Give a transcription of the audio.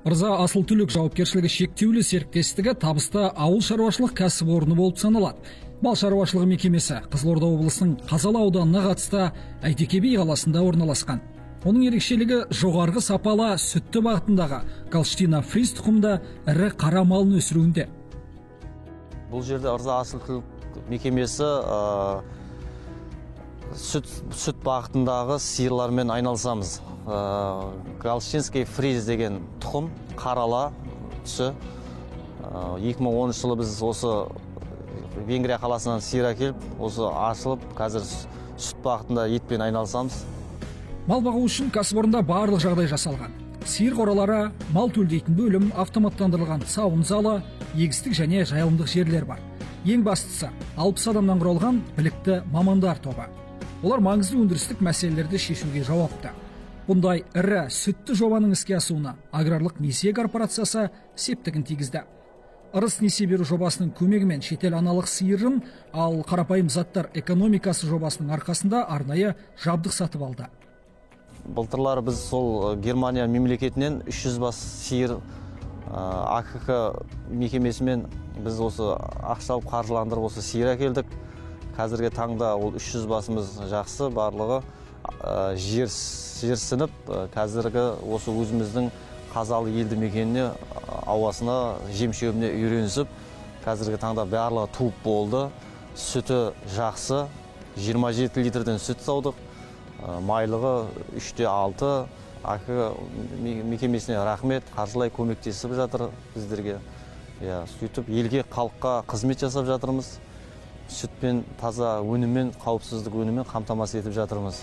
Ырза Асыл Түлік жауапкершілігі шектеулі серіктестігі табысты ауыл шаруашылық кәсіпорны болып саналады. Мал шаруашылығы мекемесі Қызылорда облысының Қазалы ауданына қатысты Әйтеке би қаласында орналасқан. Оның ерекшелігі жоғарғы сапалы сүтті бағытындағы Голштина фриз тұқымды ірі қара малын өсіруінде. Бұл жерде Ырза Асыл Түлік мекемесі сүт бағытындағы сиырлармен айналысамыз. Голштинский фриз деген тұқым, қарала түсі. 2010 жылы біз осы Венгрия қаласынан сиыр әкеліп, осы ашылып, қазір сүт бағытында етпен айналысамыз. Мал бағу үшін кәсіпорында барлық жағдай жасалған. Сиыр қоралары, мал төлдейтін бөлім, автоматтандырылған сауын залы, егістік және жайылымдық жерлер бар. Ең бастысы, 60 адамнан құралған білікті мамандар тобы. Олар маңызды өндірістік мәселелерді шешуге жауапты. Бұндай ірі сүтті жобаның іске асуына аграрлық несие корпорациясы септігін тигізді. Ырыс несие беру жобасының көмегімен шетел аналық сиырын, ал қарапайым заттар экономикасы жобасының арқасында арнайы жабдық сатып алды. Былтырлары біз сол Германия мемлекетінен 300 бас сиыр АКК мекемесімен біз осы ақша алып қаржыландырып осы сиыр әкелдік. Қазіргі таңда ол 300 басымыз жақсы, барлығы жерсініп, қазіргі осы өзіміздің Қазалы елді мекеніне ауасына, жем-шөбіне үйренісіп, қазіргі таңда барлығы туып болды. Сүті жақсы, 27 литрден сүт саудық, майлығы 3,6. АК мекемесіне рахмет, қаржылай көмектесіп жатыр біздерге. Сөйтіп елге, халыққа қызмет жасап жатырмыз. Сүтпен, таза өніммен, қауіпсіздік өніммен қамтамасыз етіп жатырмыз.